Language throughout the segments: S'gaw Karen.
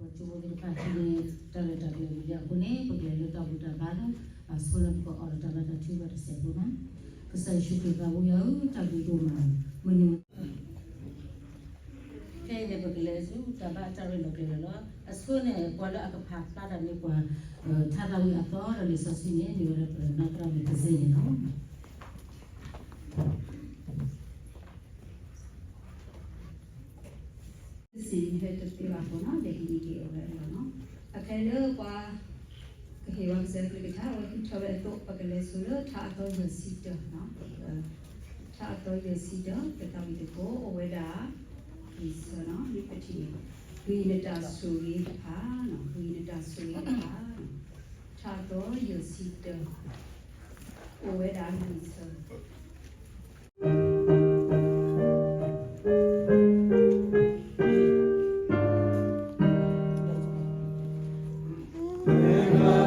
ကၠိဖိသ့ၣ်တဖၣ်ဟံးန့ၢ်တၢ်ရဲၣ်တၢ်ကျဲၤဝံၤလံအဃိန့ၣ် ပကလဲၤလၢတၢ်ဘူၣ်တၢ်ဘါလၢ အဆိလၢပကအိၣ်ဒီးတၢ်ဘါတၢ်ထုကဖၣ်တစဲးဖိလီၤ. ကစၢ်ယ့ၣ်ၡူးခရံာ်သးဘိယွၤဧၢ, တၢ်ဘျုးဒိၣ်မး, မုၢ်နံၤ ခဲအံၤန့ၣ် ပကလဲၤဆူတၢ်ဘါအတၢ်ရဲၣ်လီၤကျဲၤလီၤ. အဆိန့ၣ် ပှၤလၢအကဖးဖျါတၢ်န့ၣ် ပှၤ ထါသးဝံၣ်အသီဒီးလံာ်စီဆှံန့ၣ် မ့ၢ်ဝဲဒၣ်ပနီၢ်သရၣ်မုၣ်တစ့န့ၣ်လီၤ. စံးဟဲတသ့ဘၣ်အဃိနီၤ လဲၤဟံးန့ၢ်က့ၤအဝဲအလီၢ်နီၤ. အခဲလၢပှၤကဟ့ၣ်ဝဲကစၢ်ကလုၢ်ကထါ အဝဲဃုထၢဝဲအသိး ပကလဲၤဆိလၢထါအသီယဲၢ်ဆံတၢနီၤ. ထါအသီယဲၢ်ဆံတၢ ပသးဝံၣ်တကိး အိၣ်ဝဲဒၣ် လံာ်ဆၢနီၤ လံာ်ပထံၣ်န့ၣ် ဂံၢ်နတၢ်ဆိၣ်ဂ့ၤတဖၣ်နီၤ ဂံၢ်နတၢ်ဆိၣ်ဂ့ၤတဖၣ်နီၤ. ထါအသီယဲၢ်ဆံတၢ အိၣ်ဝဲဒၣ်လံာ်ဆၢ ဒ်သိးပှၤ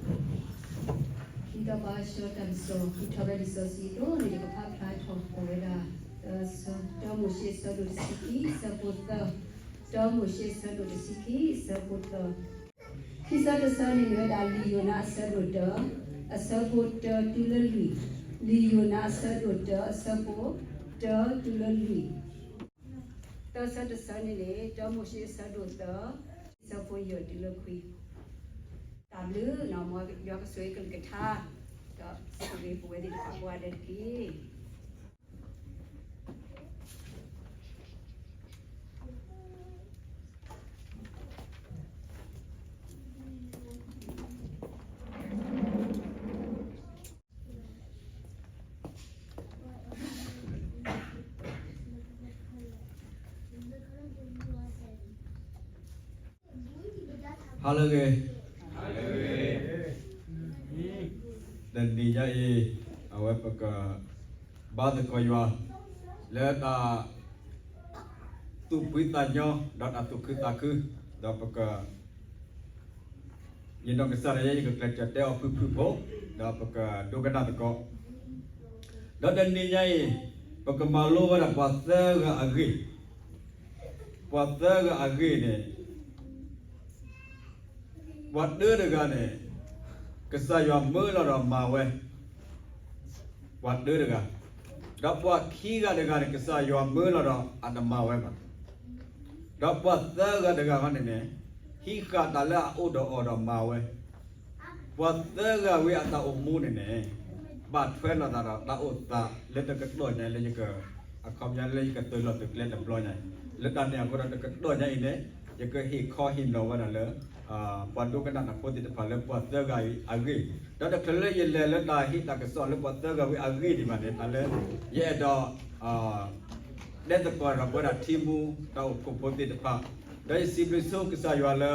ဆှၢတၢ်ကစီၣ် ဃုထၢဝဲလံာ်စီဆှံအသိးန့ၣ် ယကဖးဖျါထီၣ်အဝဲဒၣ် တၢမိၤၡ့အဆၢဒိၣ်တဆံခံ အဆၢဖိသၢ, တၢမိၤၡ့အဆၢဒိၣ်တဆံခံ အဆၢဖိသၢ. ခံဆၢတဆၢန့ၣ်မ့ၢ်ဝဲဒၣ် လံာ်ယိၤနါအဆၢဒိၣ်တၢ အဆၢဖိတၢတုၤလၢလွံၢ်, လံာ်ယိၤနါအဆၢဒိၣ်တၢ အဆၢဖိတၢတုၤလၢလွံၢ်. သၢဆၢတဆၢန့ၣ်န့ၣ် တၢမိၤၡ့အဆၢဒိၣ်သၢ အဆၢဖိယဲၢ်တုၤလၢခွံ. တၢ်ဘျုးနီၤ မ်ယွၤကဆိၣ်ဂ့ၤကလုၢ်ကထါ ဒီးဆိၣ်ဂ့ၤပဝဲသ့ၣ်တဖၣ်ကိးဂၤဒဲးတက့ၢ်. ဟါလၢအဂ့ၤ, တနံၤညါအံၤ အဝဲပက ဘါသကိးယွၤ လၢတၢ် သူၣ်ဖှံသးညီ ဒီးတၢ်သူၣ်ခုသးခု, ဒီးပက ယနီၢ်ကစၢ်ဒၣ်ယဲ ယကကျဲးစၢးတဲအီၤဖုၣ်ဖုၣ်ဖိ, ဒီးပကဒိကနၣ်သကိး, ဒီးတနံၤညါအံၤ ပကမၤလိဝဲဒၣ်ပှၤသၢဂၤအဂ့ၢ်, ပှၤသၢဂၤအဂ့ၢ်န့ၣ် ပှၤတၢတဂၤန့ၣ် ကစၢ်ယွၤမၢလီၤဒီးမၤဝဲ, ပှၤတၢတဂၤ, ဒီးပှၤခံဂၤတဂၤန့ၣ် ကစၢ်ယွၤမၢလီၤဒီးအတမၤဝဲဘၣ်, ဒီးပှၤသၢဂၤတဂၤဃီန့ၣ်န့ၣ် ဟံးဃာ်တၢ်လၢအအိၣ်ဒီးအီၤဒီးမၤဝဲ, ပှၤသၢဂၤဝံၤအတၢ်အိၣ်မူန့ၣ်န့ၣ် ဘၣ်ထွဲလိာ်သးဒီးတၢ်အိၣ်သးလၢတကတီၢ်ညါလၢယက အခီပညီလၢယကသုးလီၤသုးကျဲတဘျီညါအံၤ, လၢတၢ်န့ၣ်အဃိဒီးတကတီၢ်ညါအံၤန့ၣ် ယကဟ့ၣ်ခီဟ့ၣ်နီၤဝဲဒၣ်လၢ ပှၤဒိကနၣ်တၢ်ဖိသ့ၣ်တဖၣ်လၢပှၤသၢဂၤအံၤအဂ့ၢ်, ဒီးတချုးလၢယလဲၤလၢတၢ်ဟ့ၣ်တၢ်ကစီၣ်လၢပှၤသၢဂၤဝံၤအဂ့ၢ်ဒံးဘၣ်န့ၣ် တၢ်လၢ ယအဲၣ်ဒိး တဲသကိးဒီးပဝဲဒၣ်ထံမူတၢ်အိၣ်ဖှိၣ်ဖိသ့ၣ်တဖၣ်, ဒီးယစံးဘျုးဆိကစၢ်ယွၤလၢ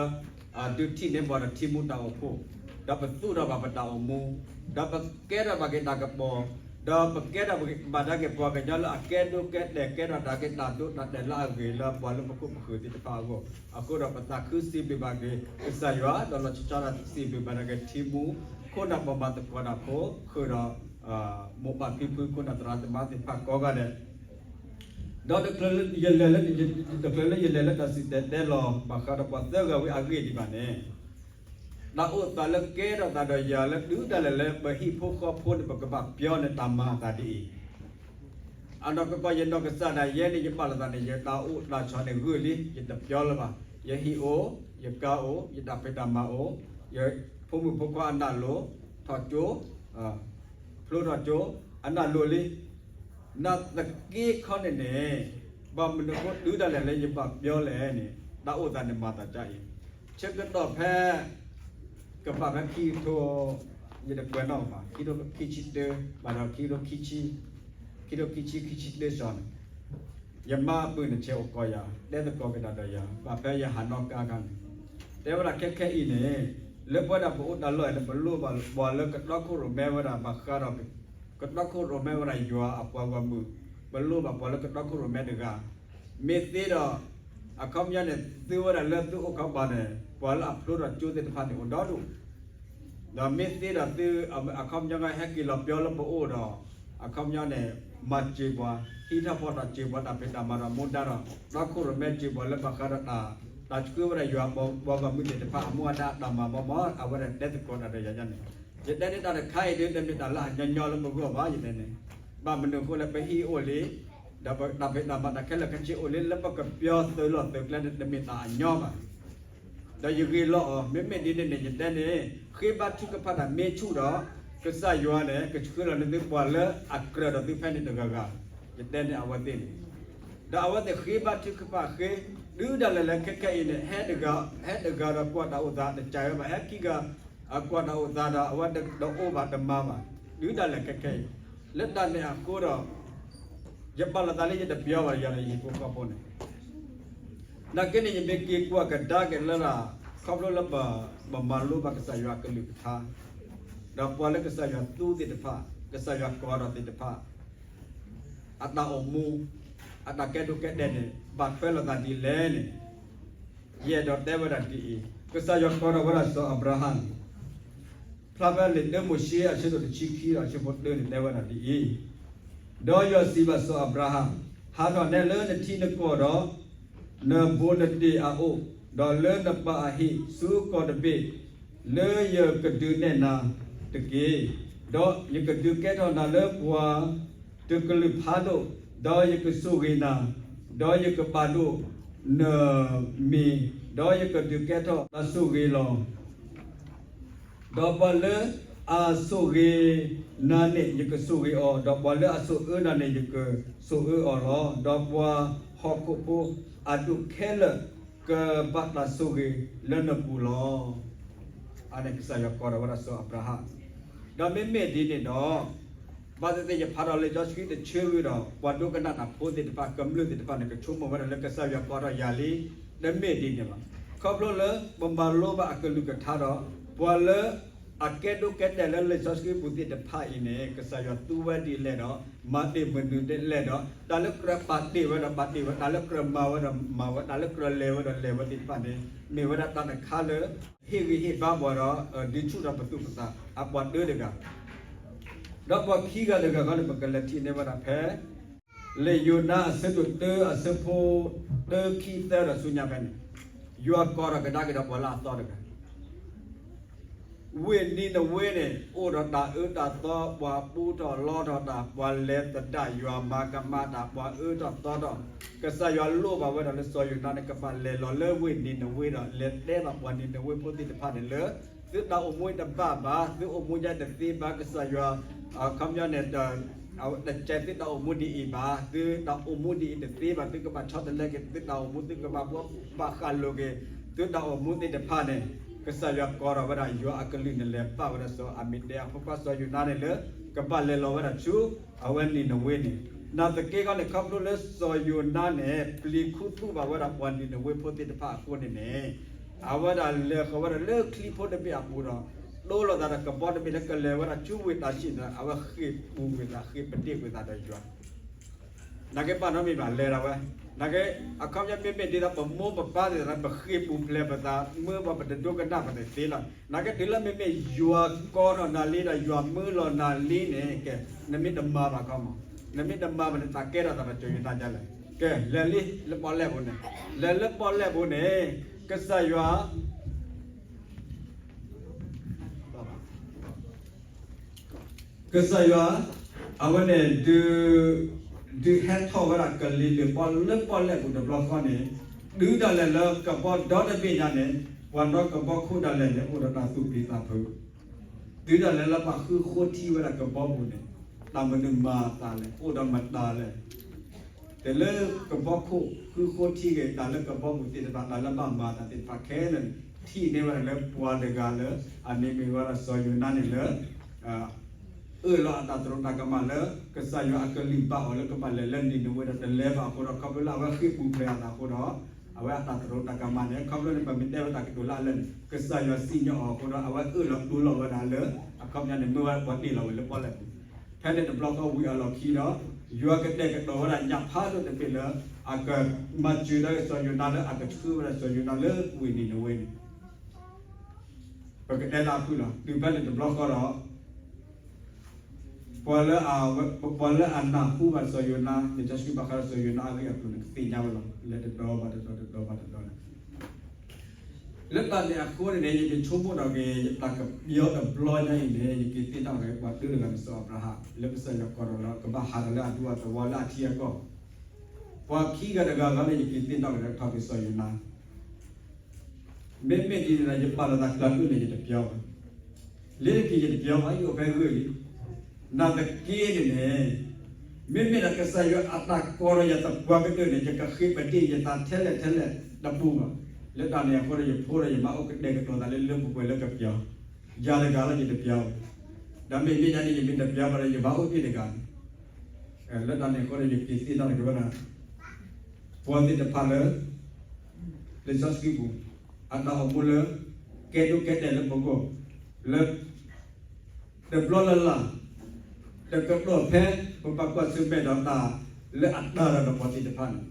ဒုးထံၣ်န့ၢ်ပှၤဒီးထံမူတၢ်အိၣ်ဖှိၣ်, ဒီးပသူၣ်ထီၣ်ဘၣ်ပတၢ်အိၣ်မူ, ဒီးပကဲထီၣ်ဘၣ်က့ၤတၢ်ကပီၤ, ဒီးပကဲထီၣ်ဘၣ်ဒၣ်က့ၤပှၤကညီလၢအကဲဒိကဲတဲာ် ကဲထီၣ်တၢ်က့ၤတၢ်ဒိတၢ်တဲာ်လၢအဂ့ၤလၢပှၤလၢပခိၣ်ပဃၢၤသ့ၣ်တဖၣ်အဂီၢ်, အဃိဒီးပသးခုစံးဘျုးဘၣ်က့ၤကစၢ်ယွၤ ဒီးလီၤဆီဆီဒၣ်တၢ်စံးဘျုးဘၣ်ဒၣ်က့ၤထံမူ ခိၣ်နၢ်ပှၤမၤသကိးတၢ်ဖိ ဃုာ်ဒီး မိၢ်ပၢ်ဖံဖု ခိၣ်နၢ်သရၣ်သမါသ့ၣ်တဖၣ်ကိးဂၤဒဲး ဒီးတချုးလၢယလဲၤလၢ တချုးလၢယလဲၤလၢတၢ်စံၣ်တဲၤတဲလီၤ ဘၣ်ဃးဒီးပှၤသၢဂၤဝံၤအဂ့ၢ်ဒံးဘၣ်န့ၣ်, တၢ်အိၣ်သးလၢကဲထီၣ်သးဒီးယၤလၢတုၤဒၣ်လဲာ်လၢပဟံၣ်ဖိဃီဖိန့ၣ် ပကဘၣ်ပျီန့ၣ် တၢ်မၤအသးဒ်အံၤ, အနီၢ်ကီၢ်ယနီၢ်ကစၢ်ဒၣ်ယဲန့ၣ် ယဘၣ်လိာ်သးန့ၣ် ယတၢ်အိၣ်တၢ်ဆိးန့ၣ်ဂၢၢ်လံ, ယတပျီလၢၤဘၣ်, ယဟံၣ်အိၣ်, ယကါအိၣ်, ယတၢ်ဖံးတၢ်မၤအိၣ်, ယဖိမုၣ်ဖိခွါအနၢ်လိၤ, ထီၣ်ကၠိ ဖျိထီၣ်ကၠိ, အနၢ်လိၤလံ, နာ်သက့ခီန့ၣ်န့ၣ်, ဘၣ်မနုၤအဃိတုၤဒၣ်လဲာ်လၢယဘၣ်ပျီလဲၣ်န့ၣ် တၢ်အိၣ်သးန့ၣ်မၤသးဒ်အံၤ, ဆၢကတီၢ်ဖဲ ကဘၣ်ဖဲခံကထိ, ယတကွဲးနီၣ်ဘၣ်, ခံကထိခံဆံတၢ, ဘၣ်ဒီးခံကထိခံဆံ, ခံကထိခံဆံ ခံဆံတၢစ့ၢ်န့ၣ်, ယမါအပုၢ်န့ၣ်ဆဲးအိၣ်ကိးယၤ, တဲသကိးက့ၤတၢ်ဒီးယၤ ဘၣ်ဖဲယဟးနီၣ်ကါခါန့ၣ်, တဲဝဲဒၣ်ခဲခဲအံၤန့ၣ်, လၢပဝဲဒၣ်ပအိၣ်တၢ်လီၢ်အံၤန့ၣ် ပလိၣ်ဘၣ်ပှၤလၢကတီခိၣ်ရိၣ်မဲဝဲဒၣ်ဘၣ်ဃးဒီး ကတီခိၣ်ရိၣ်မဲဝဲဒၣ်ယွၤအပှၤဂီၢ်မုၢ်, ပလိၣ်ဘၣ်ပှၤလၢကတီခိၣ်ရိၣ်မဲတဂၤ, မ့ၢ်သ့ဒီး အခီပညီန့ၣ် သုဝဲဒၣ်လၢသုအိၣ်ခီဘၣ်န့ၣ် ပှၤလၢအဖျိထီၣ်ကၠိသ့ၣ်တဖၣ်န့ၣ်အိၣ်ဒီဒူၣ်, ဒီးမ့ၢ်သ့ဒီးသု အခီပညီဟဲက့ၤလီၤပျီလၢပအိၣ်ဒီး အခီပညီန့ၣ် မၤစၢၤပှၤ ဟံးထီၣ်ဖီၣ်ထီၣ်စၢၤပှၤတၢ်ဖံးတၢ်မၤဒီးမူဒါဒီး တီခိၣ်ရိၣ်မဲစၢၤပှၤလၢဘၣ်ဃးဒီးတၢ် တၢ်ဆှၢဝဲဒၣ်ယွၤပှၤဂီၢ်မုၢ်သ့ၣ်တဖၣ်အမူအဒါအတၢ်မၤဘီမီ အဝဲဒၣ်တဲသကိးတၢ်ဒီးယၤန့ၣ်, ယတဲန့ၣ်တၢ်တခါအံၤဒ်တမ့ၢ်တၢ်လၢအညီညီလၢပဂီၢ်ဘၣ် ယတဲန့ၣ်, ဘၣ်မနုၤအဃိလဲၣ် ပဟံၣ်အိၣ်လံ ဒီးပတၢ်ဖံးတၢ်မၤတၢ်ခဲလၢာ်ခဲဆ့အိၣ်လံ လၢပကပျီသုးလီၢ်သုးကျဲန့ၣ် တမ့ၢ်တၢ်အညီဘၣ်. ဒီးယဂ့ၤလီၤအီၤ မ့မ့ၢ်ဒ်န့ၣ်န့ၣ် ယတဲန့ၣ် ဃ့ဘါထုကဖၣ်တၢ်မ့ၢ်ဆူၣ်ဒီး ကစၢ်ယွၤန့ၣ် ကဆှၢလီၤန့ၢ်သုပှၤလၢအကြၢးဒီးသုဖဲန့ၣ်တဂၤဂၤ, ယတဲန့ၣ်အဝဲသ့ၣ်န့ၣ်, ဒီးအဝဲသ့ၣ်ဃ့ဘါထုကဖၣ်ဃ့ တုၤဒၣ်လဲာ်လၢခဲခဲအံၤန့ၣ် ဟဲတဂၤ ဟဲတဂၤဒီးကွၢ်တၢ်အိၣ်သးတကးဝဲဘၣ် ဟဲခံဂၤ အကွၢ်တၢ်အိၣ်သးဒီး အဝဲတအိၣ်ဘၣ်တမၤဘၣ် တုၤဒၣ်လဲာ်ခဲခဲအံၤ, လၢတၢ်န့ၣ်အဃိဒီး ယပာ်လီၤသးလၢယတပျီဘၣ် ယၤဒီးယဟံၣ်ဖိဃီဖိန့ၣ်, နာ်က့န့ၣ် ယမ့ၢ်က့ၤကွၢ်ကဒါက့ၤလၢဒၣ် ခီဖျိလၢပမၤလိဘၣ်ကစၢ်ယွၤအကလုၢ်ကထါ, ဒီးပှၤလၢကစၢ်ယွၤသူသ့ၣ်တဖၣ် ကစၢ်ယွၤကိးဒီးသ့ၣ်တဖၣ် အတၢ်အိၣ်မူ အတၢ်ကဲဒိၣ်ကဲဒဲးန့ၣ် ဘၣ်ထွဲလိာ်သးဒ်လဲၣ်န့ၣ်, ယအဲၣ်ဒိးတဲဝဲဒၣ်ဒ်အံၤ, ကစၢ်ယွၤကိးဒီးဝဲဒၣ်စီၤအၤဘြၤဟၣ်န့ၣ် ဖျါဖဲလံာ်တၢမိၤၡ့အဆၢဒိၣ်တဆံခံဒီးအဆၢဖိတၢန့ၣ် တဲဝဲဒၣ်ဒ်အံၤ, ဒီးယွၤစံးဘၣ်စီၤအၤဘြၤဟၣ်, ဟးထီၣ်နဲလၢနထံနကီၢ်ဒီး နဘူးနတံၢ်အအိၣ်, ဒီးလၢနပၢ်အဟံၣ်ဆူကီၢ်တဘ့ၣ် လၢယကဒုးနဲၣ်နၤတက့ၢ်. ဒီးယကဒုးကဲထီၣ်နၤလၢပှၤတကလုာ်ဖးဒိၣ်, ဒီးယကဆိၣ်ဂ့ၤနၤ, ဒီးယကပာ်ဒိၣ်နမံၤ, ဒီးယကဒုးကဲထီၣ်တၢ်ဆိၣ်ဂ့ၤလီၤ. ဒီးပှၤလၢအဆိၣ်ဂ့ၤနၤန့ၣ် ယကဆိၣ်ဂ့ၤအီၤ, ဒီးပှၤလၢအဆိၣ်အၢနၤန့ၣ် ယကဆိၣ်အၢအီၤလီၤ. ဒီးပှၤဟီၣ်ခိၣ်ဖိအဒူၣ်ခဲလၢာ် ကဘၣ်တၢ်ဆိၣ်ဂ့ၤလၢနပူၤလီၤ. အန့ၣ်ကစၢ်ယွၤကိးဒီးဝဲဒၣ်စီၤအၤဘြၤဟၣ်, ဒီးမ့မ့ၢ်ဒ်န့ၣ်ဒီး ဘၣ်သ့ၣ်သ့ၣ်ယဖးဒီးလံာ်စီဆှံတဆၢဝံၤဒီး ပှၤဒိကနၣ်တၢ်ဖိသ့ၣ်တဖၣ် ကမျၢၢ်သ့ၣ်တဖၣ်န့ၣ် ကဆိကမိၣ်ဝဲဒၣ်လၢကစၢ်ယွၤကိးထီၣ်ယၤလံ, တမ့ၢ်ဒ်န့ၣ်ဘၣ်. ခီဖျိလၢပမၤလိဘၣ်အကလုၢ်ကထါဒီး ပှၤလၢအကဲဒိၣ်ကဲဒဲးလၢလံာ်စီဆှံပူၤသ့ၣ်တဖၣ်အံၤန့ၣ် ကစၢ်ယွၤသူဝဲဒ်လဲၣ်ဒီး မၤတ့ၢ်မနုၤဒ်လဲၣ်ဒီး တၢ်လၢကြၢးပာ်တ့ၢ်ဝဲဒီးပာ်တ့ၢ်ဝဲ, တၢ်လၢကြၢးမၤဝဲဒီးမၤဝဲ, တၢ်လၢကြၢးလဲၤဝဲဒီးလဲၤဝဲသ့ၣ်တဖၣ်န့ၣ် မ့ၢ်ဝဲဒၣ်တၢ်တခါလၢ ဟ့ၣ်ဂံၢ်ဟ့ၣ်ဘါပှၤဒီး ဒုးဆူၣ်ထီၣ်ပသူၣ်ပသး အပှၤတၢတဂၤ ဒီးပှၤခံဂၤတဂၤဃီန့ၣ် ပကလဲၤထံၣ်န့ၢ်ဝဲဒၣ်ဖဲ လံာ်ယိၤနါအဆၢဒိၣ်တၢ အဆၢဖိတၢ ခံ သၢဒီးဆူညါဖဲန့ၣ်, ယွၤကိးထီၣ်ကဒါက့ၤဒီးပှၤလၢအသီတဂၤ ဝ့ၢ်နံၤနဝ့န့ၣ် အိၣ်ဒီးတၢ်အၢတၢ်သီ, ပှၤပူထီၣ်လီထီၣ်တၢ်, ပှၤလဲၤသဒၣ်ယွၤ, မၤကမၣ်တၢ်, ပှၤအၢထီၣ်သီထီၣ်, ကစၢ်ယွၤလိၣ်ဘၣ်ဝဲဒၣ်လၢစီၤယိၤနါန့ၣ် ကဘၣ်လဲၤလီၤလၢဝ့ၢ်နံၤနဝ့ဒီး လဲၤတဲဘၣ်ပှၤနံၤနဝ့ဖိသ့ၣ်တဖၣ်န့ၣ်လၢ သုတၢ်အိၣ်မူတဘၣ်ဘၣ်, သုအိၣ်မူယါတသ့ဘၣ်, ကစၢ်ယွၤ အခီပညီန့ၣ် တကဲသုတၢ်အိၣ်မူဒ်အံၤဘၣ်, သုတၢ်အိၣ်မူဒ်အံၤတသ့ဘၣ်, သုကဘၣ်ဆီတလဲက့ၤသုတၢ်အိၣ်မူ, သုကဘၣ်ဘှီဘၣ်ဃးလိာ်က့ၤ သုတၢ်အိၣ်မူသ့ၣ်တဖၣ်န့ၣ်, ကစၢ်ယွၤကိးထီၣ်ဝဲဒၣ်ယွၤအကလုၢ်န့ၣ် လဲၤပာ်ဝဲဒၣ်စီၤအၤမံၤဒဲးအဖိခွါစီၤယိၤနါန့ၣ်လၢ ကဘၣ်လဲၤလီၤဝဲဒၣ်ဆူ အဝဲနံၤနဝ့န့ၣ်, နာ်သက့ဃီန့ၣ် ခီဖျိလၢစီၤယိၤနါန့ၣ် ပျံၤခူသူၣ်ဘၣ်ဝဲဒၣ်ပှၤနံၤနဝ့ဖိသ့ၣ်တဖၣ်အဃိန့ၣ်န့ၣ်, အဝဲဒၣ်လဲၤဃီၤဝဲဒၣ်လၢချံဖိတဘ့ၣ်အပူၤဒီး တိလိာ်သးဒီးကဘီတဘ့ၣ်လၢကလဲၤဝဲဒၣ်ဆူဝ့ၢ်တၢ်ဆံၣ်န့ၣ် အဝဲဃ့ၢ်ပူၤကွံာ်သး ဃ့ၢ်ပတ့ၢ်ကွံာ်သးဒီးယွၤ နာ်က့ဘၣ်နီတမံၤဘၣ် လဲၤဒၣ်ဝဲ, နာ်က့ အခီပညီမ့မ့ၢ်ဒ်သိးပမိၢ်ပပၢ်သ့ၣ်တဖၣ် ပဃ့ၢ်ပူၤဖျဲးပသး မ့ၢ်ပှၤပတဒိကနၣ်ပသ့ၣ်သ့လီၤ. နာ်က့တုၤလၢမ့မ့ၢ်ယွၤကိးထီၣ်နၤလံဒီးယွၤမၢလီၤနၤလံန့ၣ် ကဲ နမ့ၢ်တမၤဘၣ်ခီမး, နမ့ၢ်တမၤဘၣ်န့ၣ် တၢ်ကဲထီၣ်သးဒီးစီၤယိၤနါဒ်လဲၣ်. ကဲ လဲၤလံလၢပီၣ်လဲၣ်ပူၤန့ၣ်, လဲၤလၢပီၣ်လဲၣ်ပူၤန့ၣ် ကစၢ်ယွၤ ကစၢ်ယွၤ အဝဲန့ၣ် ဒုးဟဲထီၣ်ဝဲဒၣ်ကလံၤလၢပီၣ်လဲၣ်ပူၤတဘျီဃီန့ၣ်, တုၤဒၣ်လဲာ်လၢကဘီဒီတဘ့ၣ်ညါန့ၣ်, ပှၤနီၣ်ကဘီခိၣ်ဒၣ်လဲာ်န့ၣ် အိၣ်ဒီးတၢ်သူၣ်ဖှံသးညီ, တုၤဒၣ်လဲာ်လၢပှၤဃုဃိထံဝဲဒၣ်ကဘီပူၤန့ၣ်, တၢ်မနုၤမၤအသးလဲၣ်, အိၣ်ဒီးမတၤလဲၣ် တၢ်လၢကဘီခိၣ်ဃုဃိထံဂ့ၤ, တၢ်လၢကဘီပူၤသ့ၣ်တဖၣ်, တၢ်လၢဘၣ်မၤအသးသ့ၣ်တဖၣ်ခဲလၢာ်န့ၣ်, ထံၣ်န့ၢ်ဝဲဒၣ်လၢပှၤတဂၤလၢ အမံၤမ့ၢ်ဝဲဒၣ်စီၤယိၤနါန့ၣ်လၢ အၢၣ်လီၤအတၢ်သရူးတၢ်ကမၣ်လၢ ကစၢ်ယွၤအကလုၢ်ဘၣ်အီၤလၢကဘၣ်လဲၤလၢနံၤနဝ့ဒီးတလဲၤဘၣ်အဃိဒီး ခီဖျိလၢအဝဲဃ့ၢ်ပူၤဖျဲးအသးအဃိဒီး အဝဲအတၢ်သရူးတၢ်ကမၣ်န့ၣ် ခီဖျိန့ၣ် ပမ့ၢ်တဲဝဲတၢ်ကတိၤလၢအလၢာ်န့ၣ် ကစၢ်ယွၤစံၣ်ညီၣ်အီၤအဃိဒီး အဝဲအၢၣ်လီၤတူၢ်လိာ်ဝဲဒၣ်လၢ အခီပညီန့ၣ် မ့ၢ်ဝဲပှၤတ့ၢ်လီၤဝဲလၢပီၣ်လဲၣ်ပူၤ, ဖဲန့ၣ်တဘျီဃီဝံၤအလီၢ်ခံဒီး ယွၤကတဲာ်ကတီၤဝဲဒၣ်ညၣ်ဖးဒိၣ်တဘ့ၣ်လၢ အကမၤစၢၤဒီးစီၤယိၤနါလၢအကဆှၢဝဲဒၣ်စီၤယိၤနါလၢဝ့ၢ်နံၤနဝ့န့ၣ် ပကတဲလၢအဖုၣ်လီၤ. တုၤဖဲန့ၣ်တဘျီဃီဒီး ပှၤလၢအ, ပှၤလၢအနၢ်ဟူဘၣ်စီၤယိၤနါ လံာ်စီဆှံဘၣ်ဃးဒီးစီၤယိၤနါအဂ့ၢ်အကျိၤန့ၣ် ကသ့ၣ်ညါဝဲလီၤ. လဲၤတတီၤဘၣ်တတီၤ တတီၤဘၣ်တတီၤန့ၣ် လၢတၢ်န့ၣ်အဃိန့ၣ် ယကဆိကမိၣ်ထီၣ်က့ၤ တၢ်ကပျီတဘျီညါအံၤန့ၣ် ယက့ၤသ့ၣ်နီၣ်က့ၤ ပှၤတ့လီၤဂၤန့ၣ် စီၤအၤဘြၤဟၣ် လၢကစၢ်ယွၤကိးထီၣ်လၢ ကဘၣ်ဟးထီၣ်လၢအဒူအသဝီလၢအထံအကီၢ်, ပှၤခံဂၤတဂၤဂၤန့ၣ် ယက့ၤသ့ၣ်နီၣ်က့ၤဒီးထီၣ်က့ၤစီၤယိၤနါ မ့မ့ၢ်ဒ်န့ၣ်ဒီး ယပာ်လီၤသးကျၢၤဒိၣ်န့ၣ် ယတပျီဘၣ်. လၢတက့ၢ်ယတပျီဘၣ် ယအိၣ်ဖဲဂၢၢ်လံ. နာ်သက့န့ၣ်န့ၣ် မ့မ့ၢ်ဒီးကစၢ်ယွၤအတၢ်ကိးထီၣ်ယၤသပှၢ်ကတၢၢ်န့ၣ် ယကဃ့ပတ့ၢ်ယသးထဲလဲၣ်ထဲလဲၣ်တပူၤဘၣ်. လၢတၢ်န့ၣ်အဃိဒီး ယဖိဒီးယမါအိၣ်ကတဲာ်ကတီၤသးလၢလၢပှဲၤပှဲၤလၢကပျီ, ယၤတဂၤလီၤယတပျီဘၣ်. ဒီးမ့မ့ၢ်ညါန့ၣ် ယမ့ၢ်တပျီဘၣ်ဒီး ယဘၣ်အိၣ်တ့ၢ်တဂၤန့ၣ် လၢတၢ်န့ၣ်အဃိဒီး ယက့ၤသ့ၣ်နီၣ်က့ၤဝဲဒၣ် ပှၤသ့ၣ်တဖၣ်လၢ လံာ်စီဆှံပူၤ အတၢ်အိၣ်မူလၢ ကဲဒိၣ်ကဲတဲာ်လၢပဂီၢ် လၢ တဘျီလၢ်လၢ် တကတီၢ်ဖဲ ပဘၣ်ကွၢ်ဆၢၣ်မဲာ်ဒီးတၢ်လၢအတၢ်ဒီးပှၤသ့ၣ်တဖၣ်န့ၣ်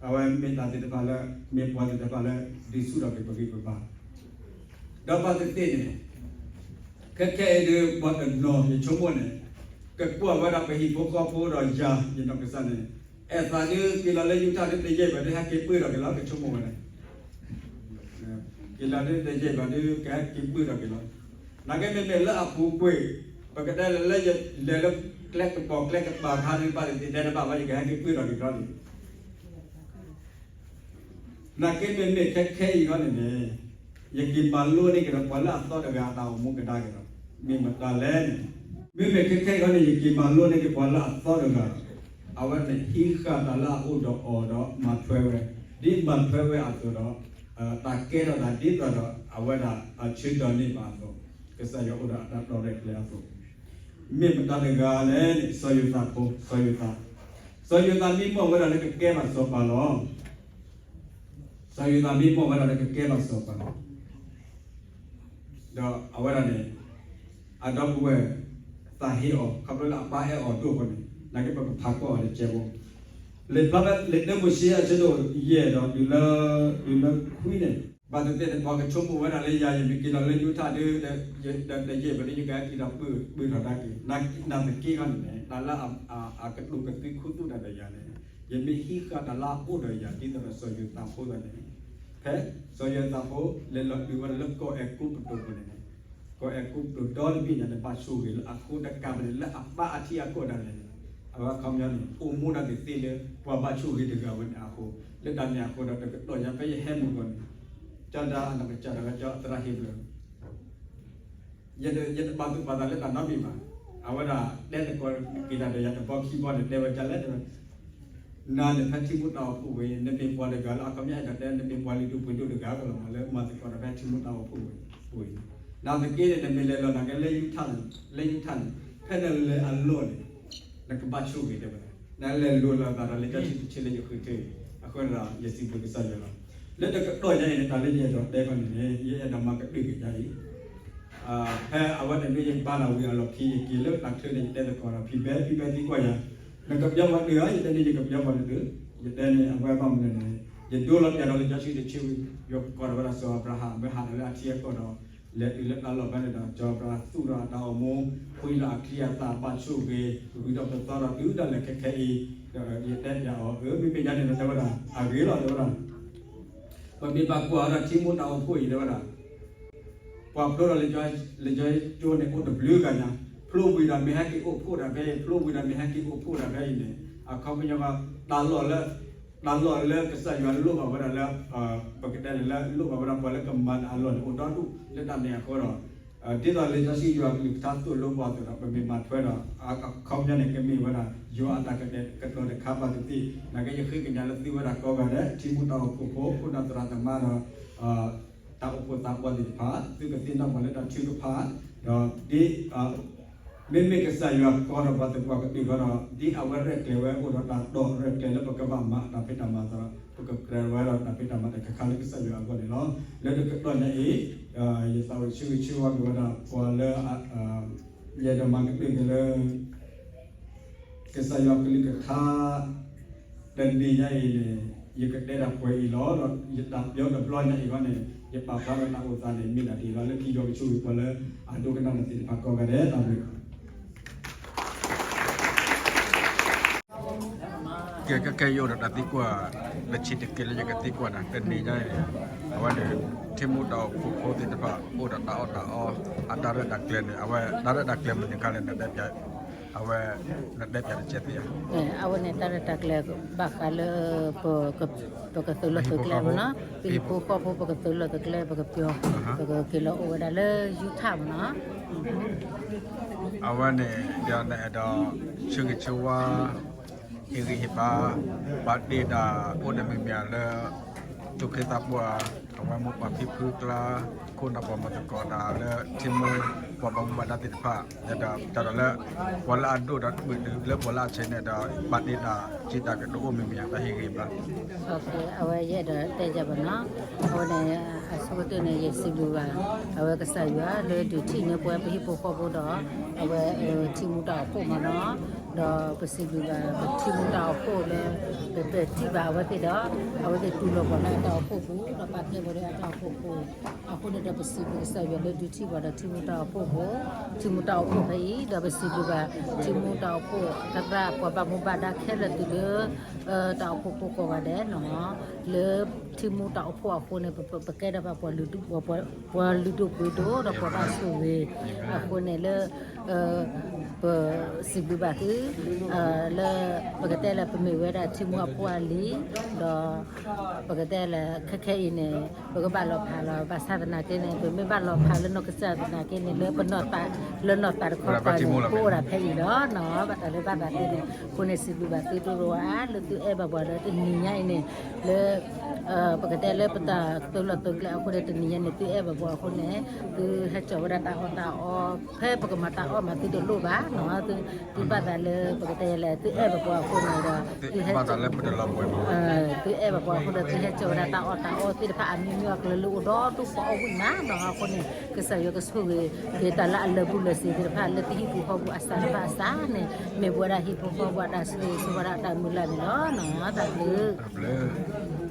အဝဲမ့ၢ်တၢ်သ့ၣ်တဖၣ်လၢ မ့ၢ်ပှၤသ့ၣ်တဖၣ်လၢ ဒုးဆူၣ်ထီၣ်က့ၤပဂံၢ်ပဘါ ဒီးဘၣ်သ့ၣ်သ့ၣ်န့ၣ် ခဲခဲအံၤဒုး ပှၤတနီၤယဆိကမိၣ်န့ၣ် ကကွၢ်ဝဲဒၣ်ပဟံၣ်ဖိဃီဖိဒီးယၤ ယနီၢ်ကစၢ်န့ၣ် အဲၣ်သးဒုးက့ၤလီၤလၢယူထၣ်ဒုးတယံာ်ဘၣ်ဒုး ဟဲက့ၤပၢၢ်ထီၣ်က့ၤလီၤ ကဆိကမိၣ်ဝဲဒၣ် က့ၤလီၤဒုးတယံာ်ဘၣ်ဒုး ကဟဲက့ၤပၢၢ်ထီၣ်က့ၤလီၤ. နာ်က့မ့မ့ၢ်လၢအပူၤကွံာ် ပကတဲလၢယလဲၤလၢကျဲကပီၤကျဲကပၤခါဒုး ဘၣ်သ့ၣ်သ့ၣ်တဲတဘၣ်ဘၣ် ယကဟဲက့ၤပၢၢ်ထီၣ်က့ၤလီၤန့ၣ် နာ်က့မ့မ့ၢ်ခဲခဲအံၤခီန့ၣ်န့ၣ် ယက့ၤမၤလိန့ၢ်က့ၤဒီးပှၤလၢအသီတဂၤအတၢ်အိၣ်မူကဒါက့ၤဒီး မ့ၢ်မတၤလဲၣ်န့ၣ်, မ့မ့ၢ်ခဲခဲအံၤခီန့ၣ် ယက့ၤမၤလိန့ၢ်က့ၤပှၤလၢအသီတဂၤဒီး အဝဲန့ၣ်ဟံးဃာ်တၢ်လၢအအိၣ်ဒီးအီၤဒီးမၤထွဲဝဲ, ဒ်မၤထွဲဝဲအသိးဒီး တၢ်ကဲထီၣ်သးဒ်သိးဒီး အဝဲဒၣ်ဆၢကတီၢ်န့ၢ်ဘၣ်အသိး, ကစၢ်ယွၤအိၣ်ဒီးအတၢ်တီရဲၣ်ကျဲၤအသိး, မ့ၢ်မတၤတဂၤလဲၣ်န့ၣ် စီၤယိၤသးဖိ, စီၤယိၤသး, စီၤယိၤသးမံမီၢ်ဝဲဒၣ်လၢကကဲဘၣ်စီၤပၤလီၤ. စီၤယိၤသးမံမီၢ်ဝဲဒၣ်လၢကကဲဘၣ်စီၤပၤလီၤ. ဒီးအဝဲဒၣ်န့ၣ် အဒီပုၢ်ဝဲၢ်သးဟ့အီၤ ခီဖျိလၢအပၢ်အဲၣ်အီၤဒိၣ်အဃိန့ၣ် နာ်က့ပကဖးကွၢ်အီၤတကဲးဖိ, လံာ်ဖျါဖဲလံာ်တၢမိၤၡ့အဆၢဒိၣ်ယဲၢ်ဒီးတုၤလၢ တုၤလၢခွံန့ၣ်, ဘၣ်သ့ၣ်သ့ၣ်န့ၣ် ပှၤကဆိကမိၣ်ဝဲဒၣ်လၢယၤ ယမ့ၢ်က့ၤလီၤလၢယူထၣ်ဒုး တယံာ်ဘၣ်ဒုး ယကဟဲက့ၤဒီးပၢၢ်ထီၣ်ဒၣ်က့ၤ, နာ်သက့ခီန့ၣ်န့ၣ် တၢ်လၢအကတိၤကသုခူသူၣ်တၢ်ဒီးယၤန့ၣ် ယမ့ၢ်ဟံးဃာ်တၢ်လၢအအိၣ်ဒီးယၤ ဒ်သိးဒီးစီၤယိၤသးဖိသးန့ၣ်, ဖဲစီၤယိၤသးဖိလဲၤလီၤတုၤဝဲဒၣ်လၢကီၢ်အဲၤကူပတူးပူၤန့ၣ်န့ၣ်, ကီၢ်အဲၤကူပတူးဒီတဘ့ၣ်ညါန့ၣ် ဘၣ်ဆိၣ်ဂ့ၤလၢအဃိတကးဘၣ်န့ၣ် လၢအပၢ်အထံအကီၢ်ဒၣ်လဲာ်န့ၣ်, အဝဲအခီပညီန့ၣ် အိၣ်မူဒၣ်ကသ့လၢ ပှၤဘၣ်ဆိၣ်ဂ့ၤတဂၤဝဲန့ၣ်အဃိ, လၢတၢ်န့ၣ်အဃိဒီး တကတီၢ်ညါဖဲယဟဲမုၢ်ဂီၤန့ၣ်, ကၠီဒါအနီၢ်ကစၢ်ဒၣ်ဝဲကၠီသရၣ်ဟ့ဘြၢၣ် ယတဘၣ်သူၣ်ပာ်သးလၢတၢ်နီတမံၤဘၣ်. အဝဲဒၣ်တဲသကိးက့ၤတၢ်ဒီးယၤတဘျီခံဘျီန့ၣ် တဲဝဲဒ်လဲၣ်, နၤန့ၣ်ဖဲထံဖိတၢ်အိၣ်ဖှိၣ်ဝံၤ နမ့ၢ်ပှၤတဂၤလၢအခီပညီအဲၣ်ဒိးတဲ နမ့ၢ်ပှၤလုၢ်ဒိၣ်ပှ့ၤဒိၣ်တဂၤကလီၤမး လၢမၤသကိးဒီးဖဲထံဖိတၢ်အိၣ်ဖှိၣ်ဝံၤ, နာ်သက့န့ၣ် နမ့ၢ်လဲၤလီၤနာ်က့လၢယူထၣ်န့ၣ်, လၢယူထၣ်န့ၣ် ဖဲနလဲၤအလီၢ်န့ၣ် နကဘၣ်ဆိၣ်ဂ့ၤတဲဝဲဒၣ်, နလဲၤလိၤလိာ်သးဒီးလံာ်စီဆှံတဆၢလၢယဃုထၢအံၤ, အဃိဒီးယစံးဘျုးကစၢ်ယွၤလီၤ. လၢတကတီၢ်ညါအံၤန့ၣ် တၢ်လၢယအဲၣ်ဒိးတဲခီန့ၣ်န့ၣ် ယအဲၣ်ဒိးမၤကတၢၢ်က့ၤယၤအံၤ ဖဲအဝဲန့ၣ်မ့ၢ်ယဘါတၢ်ဝံၤအလီၢ်ခံ ယက့ၤလၢတၢ်ချၢန့ၣ် ယတဲသကိးဒီးဖံဘဲ ဖံဘဲသံကွၢ်ယၤ, နကပျီပှၤတဂၤဧါ, ယတဲန့ၣ် ယကပျီပှၤတဂၤ, ယတဲန့ၣ် အဝဲဘၣ်မနုၤလဲၣ်န့ၣ် ယဒိလီၤပျၢ်ဒီးလံာ်စီဆှံတဆၢဝံၤ ယကိးထီၣ်ဝဲဒၣ်စီၤအၤဘြၤဟၣ် မ့ၢ်ဟးထီၣ်လၢအထံအကီၢ်ဒီး လဲၤတုၤလၢတၢ်လီၢ်ဖဲန့ၣ်ဒီး စီၤအၤဘြၤဟၣ်သူၣ်ထီၣ်အတၢ်အိၣ်မူ ဖှံလီၤအချံအသၣ် ဘၣ်ဆိၣ်ဂ့ၤ ဂုၤထီၣ်ပသီထီၣ်တုၤဒၣ်လဲာ်ခဲခဲအံၤ, ဒီးယတဲပျးအီၤ အၢ မ့မ့ၢ်ဒ်န့ၣ်ဒီးတဲဝဲဒၣ် အဂ့ၤလီၤ တဲဝဲဒၣ် ပမ့ၢ်ဘၣ်ကွၢ်အီၤဒီးထံမိၢ်တၢ်အိၣ်ဖှိၣ်အံၤတဲဝဲဒၣ်, ပှၤဖျိဒီးလံာ်စီဆှံကၠိန့ၣ် အိၣ်တဘျုးဂၤညါ, ဖျိဝံၤဒီးမ့ၢ်ဟဲက့ၤအိၣ်ဖှိၣ်ဒၣ်ဖဲအံၤ, ဖျိဝံၤဒီးမ့ၢ်ဟဲက့ၤအိၣ်ဖှိၣ်ဒၣ်ဖဲအံၤန့ၣ်, အခီပညီ တၢ်လီၢ်လၢ တၢ်လီၢ်လၢကစၢ်ယွၤလိၣ်ဘၣ်ဝဲဒၣ်လၢ ပကတဲလၢ လိၣ်ဘၣ်ဝဲဒၣ်ပှၤလၢကမၤအလီၢ်န့ၣ် အိၣ်ဒီဒူၣ်လၢတၢ်န့ၣ်အဃိဒီး ဒ်သိးလံာ်စီဆှံယွၤအကလုၢ်ကထါသိၣ်လိပှၤအသိးဒီး ပမ့ၢ်မၤထွဲဒီး အခီပညီန့ၣ် ကမ့ၢ်ဝဲဒၣ် ယွၤအတၢ်ကတဲာ်ကတီၤတခါဘၣ်သ့ၣ်သ့ၣ်, နာ်က့ယဃ့ကညးလၢသုဝဲဒၣ်ကိးဂၤဒဲး ထံမိၢ်တၢ်အိၣ်ဖှိၣ်ဖိ ခိၣ်နၢ်သရၣ်သမါဒီး တၢ်အိၣ်ဖှိၣ်သးပှၢ်သ့ၣ်တဖၣ် သုကသ့ၣ်နီၣ်ပှၤလၢတၢ်ထုကဖၣ် ဒီးဒ် မ့မ့ၢ်ကစၢ်ယွၤကိးထီၣ်ပှၤသပှၢ်ကတၢၢ်ဃီဒီး ဒ်အဝဲရဲၣ်ကျဲၤဝဲအိၣ်ဒီးတၢ်ဒီးရဲၣ်ကျဲၤလၢပကဘၣ်မၤတၢ်ဖံးတၢ်မၤအသိးဒီး ပကကြၢးဝဲဒီးတၢ်ဖံးတၢ်မၤတခါခါလၢကစၢ်ယွၤအဂီၢ်န့ၣ်လီၤ. လၢတကတီၢ်ညါအံၤ ယသးအိၣ်ဆၢဂ့ၤဆၢဝါက့ၤဝဲဒၣ်ပှၤလၢ ယအဲၣ်ဒိးမၤကတၢၢ်န့ၣ်လၢ ကစၢ်ယွၤကလုၢ်ကထါ တနံၤညါအံၤန့ၣ် ယကတဲဒၣ်ပှဲၤအံၤလီၤ. ဒီးယတၢ်ပျီတဘျီညါအံၤဃီန့ၣ် ယပာ်ဖျါဒီးတၢ်အိၣ်သးန့ၣ် မ့ၢ်ဒၣ်ဒ်လီၤ လၢခံယွၤကဆိၣ်ဂ့ၤပှၤလၢအဒိကနၣ်န့ၣ်သ့ၣ်တဖၣ်ကိးဂၤဒဲး တၢ်ဘျုး ကဲ ကဲ ကဲ ယအိၣ်ဒီးတၢ်သံကွၢ် တဆံးတက့ၢ်လၢယကသံကွၢ်နၤ တနံၤညါအံၤ အဝဲန့ၣ် ထံမူတၢ်အိၣ်ဖှိၣ်ဖိသ့ၣ်တဖၣ် အိၣ်ဒီးတၢ်အီၣ်တၢ်အီ အတၢ်ရဲၣ်တၢ်ကျဲၤန့ၣ် အဝဲတၢ်ရဲၣ်တၢ်ကျဲၤမနုၤခါလဲၣ် နတဲပၠး အဝဲ နတဲပၠးတကဲးသ့ဧါ. အဝဲန့ၣ် တၢ်ရဲၣ်တၢ်ကျဲၤ ဘၣ်ဃးလၢ ပကသုးလီၢ်သုးကျဲမ့ၢ်နီၤ, ပဟံၣ်ဖိဃီဖိ ပကသုးလီၢ်သုးကျဲ ပကပျီ ပကက့ၤလီၤအိၣ်ဝဲဒၣ်လၢယူထၣ်မ့ၢ်နီၤ. အဝဲန့ၣ် ဒီးနအဲၣ်ဒိး ဆၢဂ့ၤဆၢဝါ ဟ့ၣ်ဂံၢ်ဟ့ၣ်ဘါ ပာ်တ့ၢ်ဒၣ်အိၣ်ဒီးမံၤမံၤလၢ သူၣ်က့သးပှၢ် အဝဲမိၢ်ပၢ်ဖံဖုကျါ ခိၣ်နၢ်ပှၤမၤသကိးတၢ်လၢထံမိၢ် ပှၤဘၣ်မူဘၣ်ဒါသ့ၣ်တဖၣ် ဒီးတၢ်ဒီးလၢ ပှၤလၢအဒိၣ်ဒီးဘုၣ်တုၤလၢပှၤလၢအဆဲးန့ၣ်ဒီး ပာ်တ့ၢ်ဒၣ်စ့တၢ်ကဒိၣ်အိၣ်မံၤမံၤ တၢ်ဟ့ၣ်ဂံၢ်ဟ့ၣ်ဘါ အဝဲယအဲၣ်ဒိးတဲယၤဘၣ်နီၤ, အဝဲန့ၣ် အဆိကတၢၢ်န့ၣ် ယစံးဘျုးဘၣ် အဝဲကစၢ်ယွၤလၢဒုးထံၣ်န့ၢ်ပှၤပဟံၣ်ဖိဃီဖိဒီး အဝဲထံမူတၢ်အိၣ်ဖှိၣ်မ့ၢ်နီၤ, ဒီးပစံးဘျုးဘၣ်ပထံမူတၢ်အိၣ်ဖှိၣ်လၢ ပပဲာ်ထံၣ်ဘၣ်အဝဲသ့ၣ်ဒီး အဝဲသ့ၣ်တူၢ်လိာ်ပှၤလၢအတၢ်အိၣ်ဖှိၣ်ပူၤ ဒီးပာ်ကဲပှၤလၢအတၢ်အိၣ်ဖှိၣ်ပူၤ, အဃိန့ၣ်ဒီးပစံးဘျုးကစၢ်ယွၤလၢဒုးထံၣ်ပှၤဒီးထံမူတၢ်အိၣ်ဖှိၣ်ပူၤ, ထံမူတၢ်အိၣ်ဖှိၣ်ဖဲအံၤ ဒီးပစံးဘျုးဘၣ် ထံမူတၢ်အိၣ်ဖှိၣ်သရၣ်ပှၤဘၣ်မူဘၣ်ဒါခဲလၢာ်တုၤလၢ တၢ်အိၣ်ဖှိၣ်ဖိကိးဂၤဒဲးနီၤ, လၢထံမူတၢ်အိၣ်ဖှိၣ်အဃိန့ၣ် ပကဲထီၣ်ဘၣ်ပှၤလုၢ်ဒိၣ်ပှ့ၤဒိၣ်ဒီးပှၤဘၣ်ဆိၣ်ဂ့ၤ, အဃိန့ၣ်လၢ ပစံးဘျုးဘၣ်သု လၢ ပကတဲလၢပမ့ၢ်ဝဲဒၣ်ထံမူအဖိအလံၤ, ဒီး ပကတဲလၢခဲခဲအံၤန့ၣ် ပကဘၣ်လီၤဖးလီၤ ဘၣ်ဆၣ်သနာ်က့န့ၣ် ပမ့ၢ်ဘၣ်လီၤဖးလၢနီၢ်ကစၢ်သနာ်က့န့ၣ် လၢပနီၢ်သး လၢနီၢ်သးတခီပၤန့ၣ် ပအိၣ်ဒၣ်ဖဲအံၤလီၤနီၤ, ဘၣ်တၢ်လၢဘၣ်သးသ့န့ၣ် အဃိန့ၣ် စံးဘျုးဘၣ်သုတအိၣ်ဧါ လၢသုအဲၣ်ဘၣ်ပှၤဒီးတနံၤညါအံၤန့ၣ် လၢ ပကတဲလၢပတၢ်သုးလီၢ်သုးကျဲအဃိန့ၣ် တနံၤညါန့ၣ် သုအဲၣ်ဘၣ်ပှၤအဃိန့ၣ် သုဟဲစိာ်ဝဲဒၣ်တၢ်အီၣ်တၢ်အီ ဖဲပကမၤတၢ်အီၣ်မးသုတလိၣ်ဘၣ်နီၤ, သုဘၣ်သးလၢပကတဲလဲၣ် သုအဲၣ်ဘၣ်ပှၤအဃိန့ၣ်ဒီး သုဟဲ သုအဲၣ်ဘၣ်ပှၤအဃိဒီး သုဟဲစိာ်ဝဲဒၣ်တၢ်အီၣ်တၢ်အီသ့ၣ်တဖၣ်အမျိုးမျိုးအကလုာ်လၢအိၣ်ဒီးဒူၣ်ဃီအီၣ်ဝံၣ်မးနီၤ, အဃိန့ၣ် ကစၢ်ယွၤကဆိၣ်ဂ့ၤ က့ၤတၢ်လၢအလၢာ်ဘူၣ်လၢာ်စ့ၤသ့ၣ်တဖၣ် လၢသုဟံၣ်ဖိဃီဖိအစးတဖၣ်အစးန့ၣ် မ့ၢ်ပဝဲဒၣ်ဟံၣ်ဖိဃီဖိအတၢ်ဆိၣ်ဂ့ၤဆိၣ်ဝါဒၣ်တၢ်မုၢ်လၢ်န့ၣ်လီၤနီၤ, တၢ်ဘျုး